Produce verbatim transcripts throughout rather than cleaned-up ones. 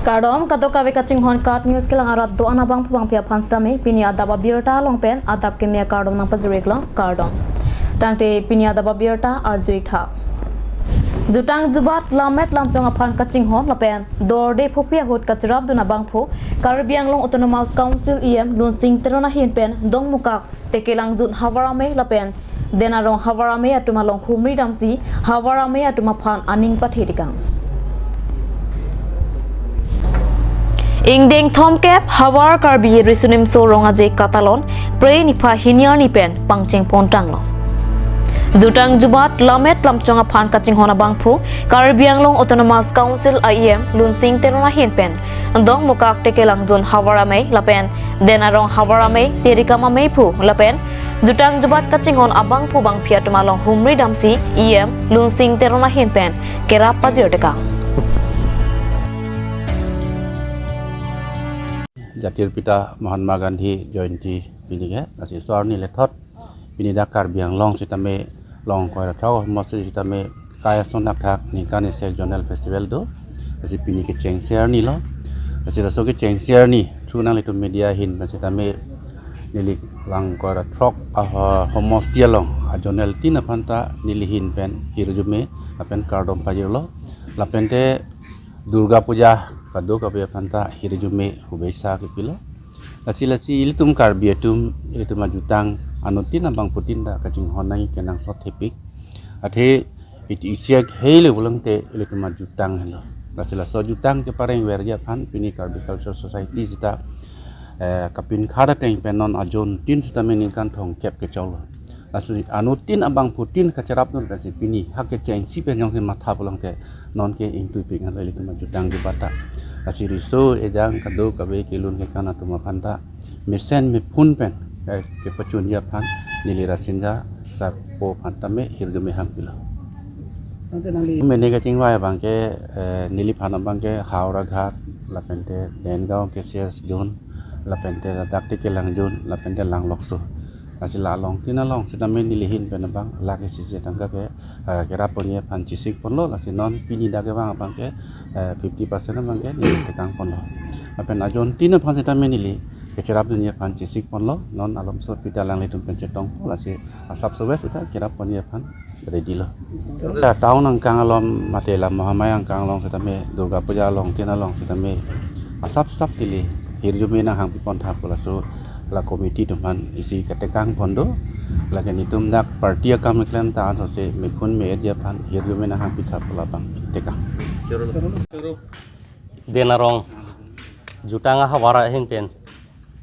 Kardom, kadokave kachinghon KAT News kelang arat do-an abangphu bangpi aphan sitame, pini adap abirta along pen adap keme akardom nangpajir-iklo, kardom. Tangte pini adap abirta arju-ik tha. Jutang jubat lammet lamchong aphan kachinghon lapen dorde phopi ahut kacherapdun abangphu, Karbi Anglong Autonomous Council E M Lunsing Teron ahin pen Dongmukak, Tekelangjun havar amei lapen Den Arong havar amei atum along humri damsi havar amei atum aphan aning pathe tekang. Ingdeng thomkep Havar Karbi Riso Nimso Rong Aje katalon Phre niphai hini arni pen pangcheng pon tanglo. Jutang jubat lammet lamchong aphan kachinghon abangphu, Karbi Anglong Autonomous Council E M Lunsing Teron ahin pen Dongmukak, Tekelangjun havar amei lapen Den Arong havar amei, Terikam ameiphu lapen jutang jubat kachinghon abangphu bangpi atum along humri damsi E M Lunsing Teron ahin pen kerap pajir tekang. Jatir pita Mahatma Gandhi Jayanti pini ke, lasi so arni lethot pini dak Karbi Anglong sitame long koi ra throk homosti sitame kai ason thakthak ningkan isi zonal festival do. Lasi pini kechengsi arni lo. Lasi laso kechengsi arni through nanglitum media ahin pen sitame neli lang koi ra throk a ho-, homosti along a zonal tin aphan ta neli ahin pen hirjume lapen kardom pajirlo. Lapente Durga Puja kadokave aphan ta hirjume hubei sa kepilo. Lasi lasi ilitum Karbi atum, ilitum ajutang anuttin abangphutin ta kachinghon nangji kenangsot thepik. Athe iti isiak hei le pulote ilitum ajutang helo. Lasi laso jutang kepareng verji aphan pini Karbi Cultural Society sita, eh, kapinkhat ateng pen non a zone tin sitame ningkan thomkep kechoklo. Lasi anuttin abangphutin kacherapdun pensi pini ha kechengsi pen jongsi matha pulote non ke ingtuipik ngan ilitum ajutang jubat ta. Lasi riso ejang kadokave kelun kekan atum aphan ta mesen mephun pen, eh, kepachunji aphan neli Rasinja Sarpo aphan tame hirjume hangpilo. Tangte nangli mene kachingvai abangke, eh, neliphan abangke Howraghat lapente Dengaon K C S zone lapente ladak Tekelangjun lapente Langlokso. Lasi la along tin along sitame neli ahin pen abang lakh isi isi atangka ke, eh, kerap ponji aphan chesik ponlo, lasi non pini dak kevang abangke, eh, fifty percent abangke neli tekang ponlo. Lapen a zone tin aphan sitame neli kecherapdunji aphan chesik ponlo, non alomso pita alanglitum pen chetongpo, lasi asap sowes sita kerap ponji aphan ready lo. La town angkang along mate la Mahamaya angkang along sitame Durga Puja along tin along sitame asap sap neli hirjume nanghangpi pon tha pu laso la committee atum aphan isi ketekang pon do. Lake netum dak party akam keklem ta ansose mephun me-etji aphan hirjume nanghangpi tha pu labang tekang. Den Arong jutang ahavar ahin pen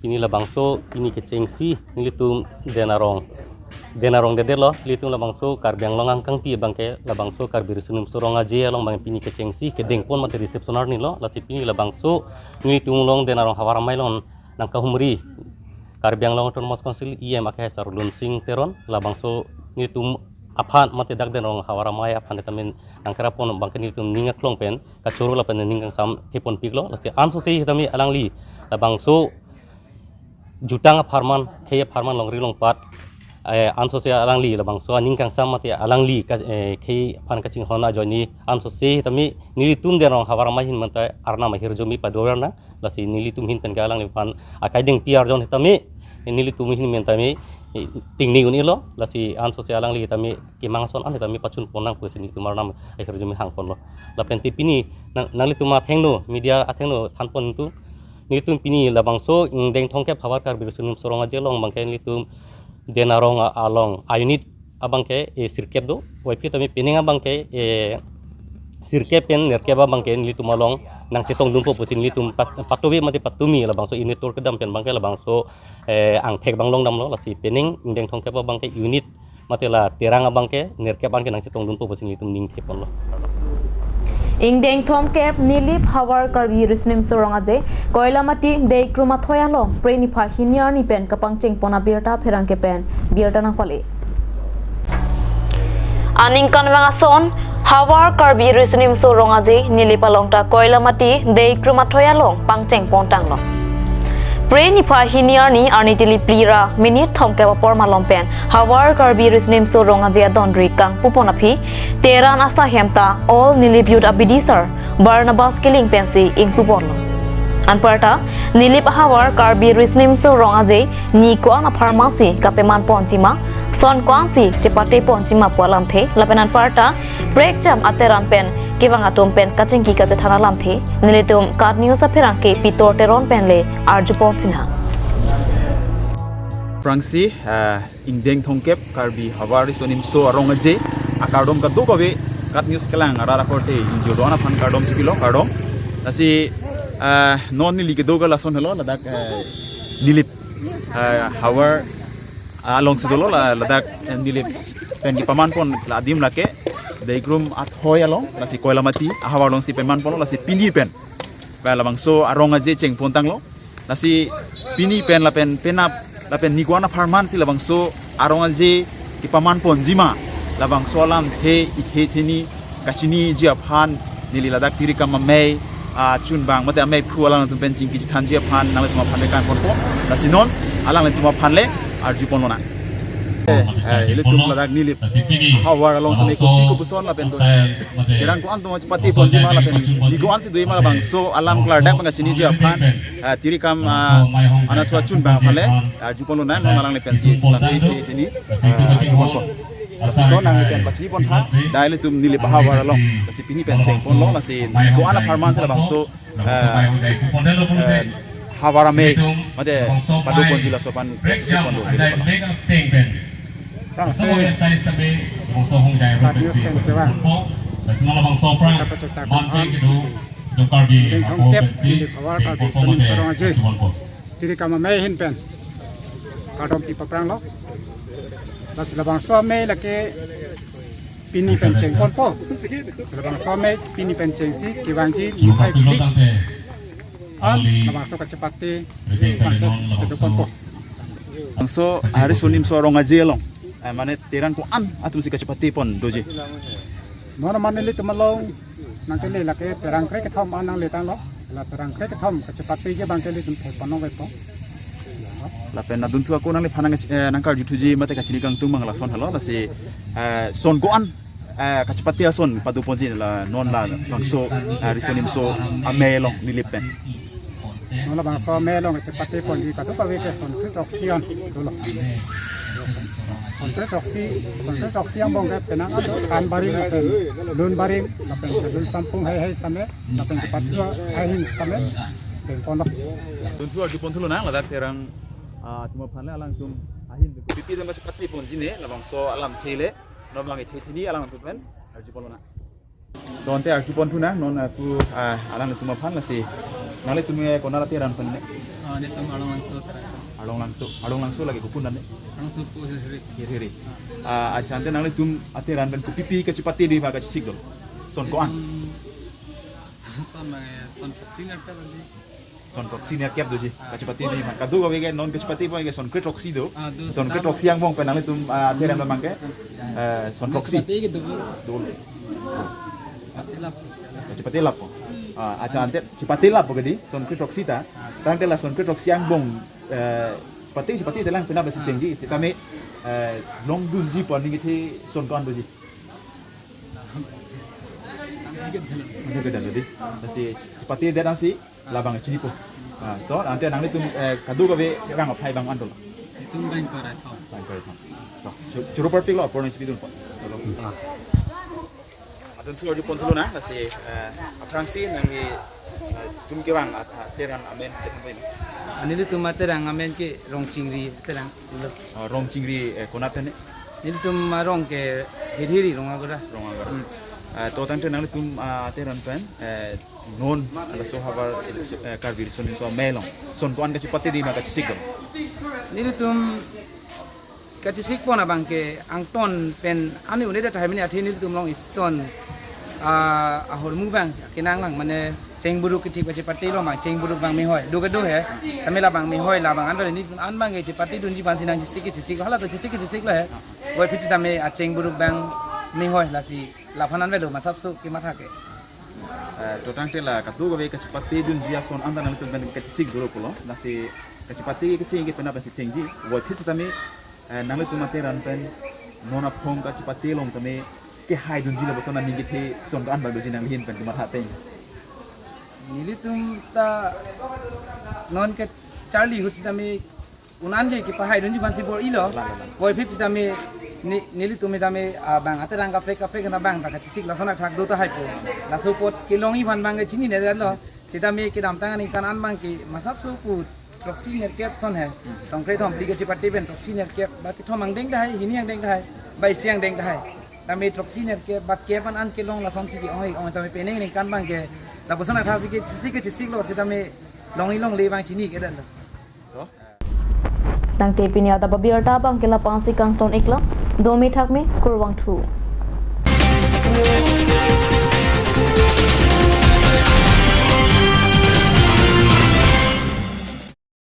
pini labangso pini kechengsi nelitum Den Arong, Den Arong dedetlo, nelitum labangso Karbi Anglong angkangpi abangke labangso Karbi Riso Nimso Rong Aje along abang pini kechengsi kedeng pon mate reception arni lo, lasi pini labangso nelitum along Den Arong havar amei along nangkahumri Karbi Anglong Autonomous Council E M akehai Sar Lunsing Teron, labangso nelitum aphan mate dak Den Arong havar amei aphan sitame nangkerap pon abangke nelitum ning aklong pen kachoro lapen ning kangsam the ponpiklo. Lasi ansose sitame alangli labangso jutang apharman, khei apharman longri longpat, eh, ansose alangli labangso aning kangsam mate alangli ka, eh, khei aphan kachinghon ajoine ansose sitame nelitum Den Arong havar amei ahin pen ta arnam ahirjume padorang nang, lasi nelitum ahin pen ke alangliphan akai dengpi arjon sitame nelitum ahin pen tame, eh, tingne un-elo, lasi ansose alangli tame kemang ason an tame pachun pon nang pusi nelitum arnam ahirjume hang ponlo. Lapente pini nang, nanglitum athengno, media athengno than pon tu, nelitum pini labangso ingdeng thomkep Havar Karbi Riso Nimso Rong Aje along abangke nelitum Den Arong a-, along a-unit abangke, eh, sirkep do, waipi tame penang abangke, eh, sirkep pen nerkep abangke nelitum along nangchetongdunpo pusi nelitum pat-, patubi mate patumi labangso unit tour kedam pen abangke labangso, eh, angthek abang longdamlo, lasi penang ingdeng thomkep abangke unit mate la terang abangke nerkep anke nangchetongdunpo pusi nelitum ning the ponlo. Ingdeng thomkep Nilip Havar Karbi Riso Nimso Rong Aje Koilamati Deikrum Athoi along Phre niphai hini arni pen kapangcheng pon abirta pherangke pen birta nangpale. Aningkanvang ason Havar Karbi Riso Nimso Rong Aje Nilip along ta Koilamati Deikrum Athoi along pangcheng pon tanglo. Re niphai hini arni arni tili phli ra minit thomkep apor malom pen Hawar Karbi Riso Nimso Rong Aje adon ri kangpupon aphi Teran asai hem ta All Nilip Youth Abidisar Barnabas Killing pensi ingpuponlo. Anparta Nilip ahavar Karbi Riso Nimso Rong Aje ni ko-an apharman si kapeman ponjima, son ko-an si chepate ponjima pu alamthe lapen anparta prekjam ateran pen kevang atum pen kachingki kachethan alamthe nelitum KAT News apherangke Pitor Teron pen le arjupon sinang. Aphrangsi, ah, ingdeng thomkep Karbi Hawar Riso Nimso Arong Aje akardom kadokave KAT News kelang arat akorte ingjir do-an aphan kardom chipilo, kardom. Lasi, ah, non neli kedo ke lason helo, ladak, eh, Nilip, ah, Hawar, ah, alongsi dolo, la, ladak, eh, Nilip pen kepaman pon la adim lake Deigrum athoi along, lasi Koilamati ahavar alongsi peman ponlo, lasi pini pen ba labangso Arong Aje chengpon tanglo. Lasi pini pen lapen penap lapen ni ko-an apharman si labangso Arong Aje kepaman ponjima, labangso alamthe ithe theni kachiniji aphan neli ladak Tirikam amei, ah, chunbang mate amei phu alangtum pen chingki chethanji aphan nanglitum aphan le kangponpo. Lasi non alanglitum aphan le arjuponlonang. Eh, eh, ilitum ladak Nilip ahavar along seme kopi kopuson lapen do, kerang ko-an atum chepate ponjima lapen ni ko-an si doji ma, labangso alam klardak pen kachiniji aphan, eh, Tirikam, ah, anatthu achunbang aphan le, ah, arjuponlonang, non alangli pensi lamthe isi theni, ah, arjuponpo. Lasi to nangli pen pachinipontha, dak ilitum Nilip ahavar along, lasi pini pen chengponlo, lasi ni ko-an apharman si labangso, eh, eh, havar amei mate padoponji laso aphan chesik pondo. Aphrangsi KAT News pen kevang kapachethang aphan, ingdeng thomkep Nilip ahavar Karbi Riso Nimso Rong Aje Tirikam amei ahin pen kardom pi papranglo. Lasi labangso amei lake pini pen chengponpo. Lasi labangso amei pini pen chengsi kevangji niphai phli an labangso kachepate abangke kedoponpo. Labangso Riso Nimso Rong Aje along, eh, mane terang ko-an atum si kachepate pon doji? Non mane ilitum along nangkele lake terang krekethom an nangle tanglo. La terang krekethom kachepateji abangke ilitum thek pon nangvepo. Lapen adunthu ako nangliphan nang, eh, nangkarjuthuji mate kachini kangtung abang lason helo, lasi, eh, son ko-an, eh, kachepate ason padoponji la non labangso, eh, Riso Nimso amei along Nilip pen? Non labangso amei along chepate ponji kadokave ke son kre throksi an dolo. Son kre throksi, son kre throksi angbong ke penang ado than barim lapen lun barim lapen lun sampung heihei sitame lapen kepathu ahin sitame dengponlo. Adunthu arjuponthulonang ladak terang, ah, atum aphan le, alangtum ahin kopipi dam kachepate ponji ne, labangso alamthe le non abang ithe theni alangtum pen arjuponlonang. To ante arjuponthu nang non ako, ah, alangtum aphan lasi. Nanglitum ke konat ateran pen ne? Ah, netum Arlong Langso ateran. Arlong Langso, Arlong Langso lake kopun an ne? Arlong Thurpo Hirhiri. Hirhiri. Ah, acha ante nanglitum ateran pen kopipi kachepate doji ma kachesik do? Son ko-an? Netum son ma, son throksi nerkep doji. Son throksi nerkep doji, kachepate doji ma. Kadokave ke non kachepate abang ke son kre throksi do. Ah, do, son kre throksi angbong pen nanglitum, ah, ateran abangke, eh, son throksi. Kachepate ke do. Do. Chepate lap. Chepate lappo. Ah, acha ante chepate lappo ke dei, son kre throksi ta. Tangte la son kre throksi angbong, eh, chepate, chepate telang penap si chengji, sitame, eh, longdunji pu aning kethe son ko-an doji? Ante kedo dei. Lasi chepate det ansi labang chinipo. Ah, to, ante nanglitum, eh, kadokave rang aphai abang an dolo? Netum bang kore thom. Bang kore thom. To, chu-, choro parpiklo, apor nangchipidunpo. Choro. Ah. Adunthu arjuponthulonang, lasi, eh, aphrangsi nangli, eh, tum kevang at-, ateran amen chethan pai ma? Nelitum ateran amen ke Rongchingri ateran lo. Oh, Rongchingri, eh, konat pen ne? Nelitum arong ke Hirhiri Rongagora. Rongagora. Hmm. Eh, to tangte nanglitum, ah, ateran pen, eh, non laso havar, eh, Karbi Riso Nimso amei along son ko-an kachepate doji ma kachesik do? Nelitum kachesik pon abangke angton pen ani une da tahai mini athe nelitum along ison, ah, ahormu abang kenanglang mane chengburuk kethip kachepatelo ma, chengburuk abang mehoi. Do kedo he. Sitame labang mehoi labang an dolo, nelitum an abangke chepatedunji aphansi nangchesik kachesik. Hala to chesik kachesik lo he. Oi phi sitame achengburuk abang mehoi lasi laphan an avelo ma sapso kematha ke. Eh, to tangte la kadokave kachepatedunji ason anta nanglitum pen kachesik dolo pulo. Lasi Kachepate kecheng ke penap si chengji, voiphit sitame, eh, nanglitum ateran pen non aphong kachepate along tame kehaidunji lapuson aning kethe son an bang doji nangli ahin pen komat ateng. Nelitum ta non kecharli ahut sitame un-an ke kepahaidunji aphansi bor-ilo. Lang, lang. Voiphit sitame ne-, nelitum tame, ah, bang aterang kaprek kaprek na bang ta kachesik lason athak do tahai po. Laso apot kelongji aphan bang ke chininedetlo. Sitame kedamtang aningkan an bang ke masap so pu throksi nerkep ason he. Songkre thom phli kachepate pen throksi nerkep, ba kethom angdeng tahai, hini angdeng tahai, ba isi angdeng tahai. Tame throksi nerkep ba kep an an kelong lasonsi ke-ong-e ong tame penang aningkan bang ke lapuson athak si ke chesik ke chesiklo, sitame longji longle bang chinikedetlo. Tangte pini adap abirta bang ke lapangsi kangton-iklo. Domi thakmi, kurvangthu.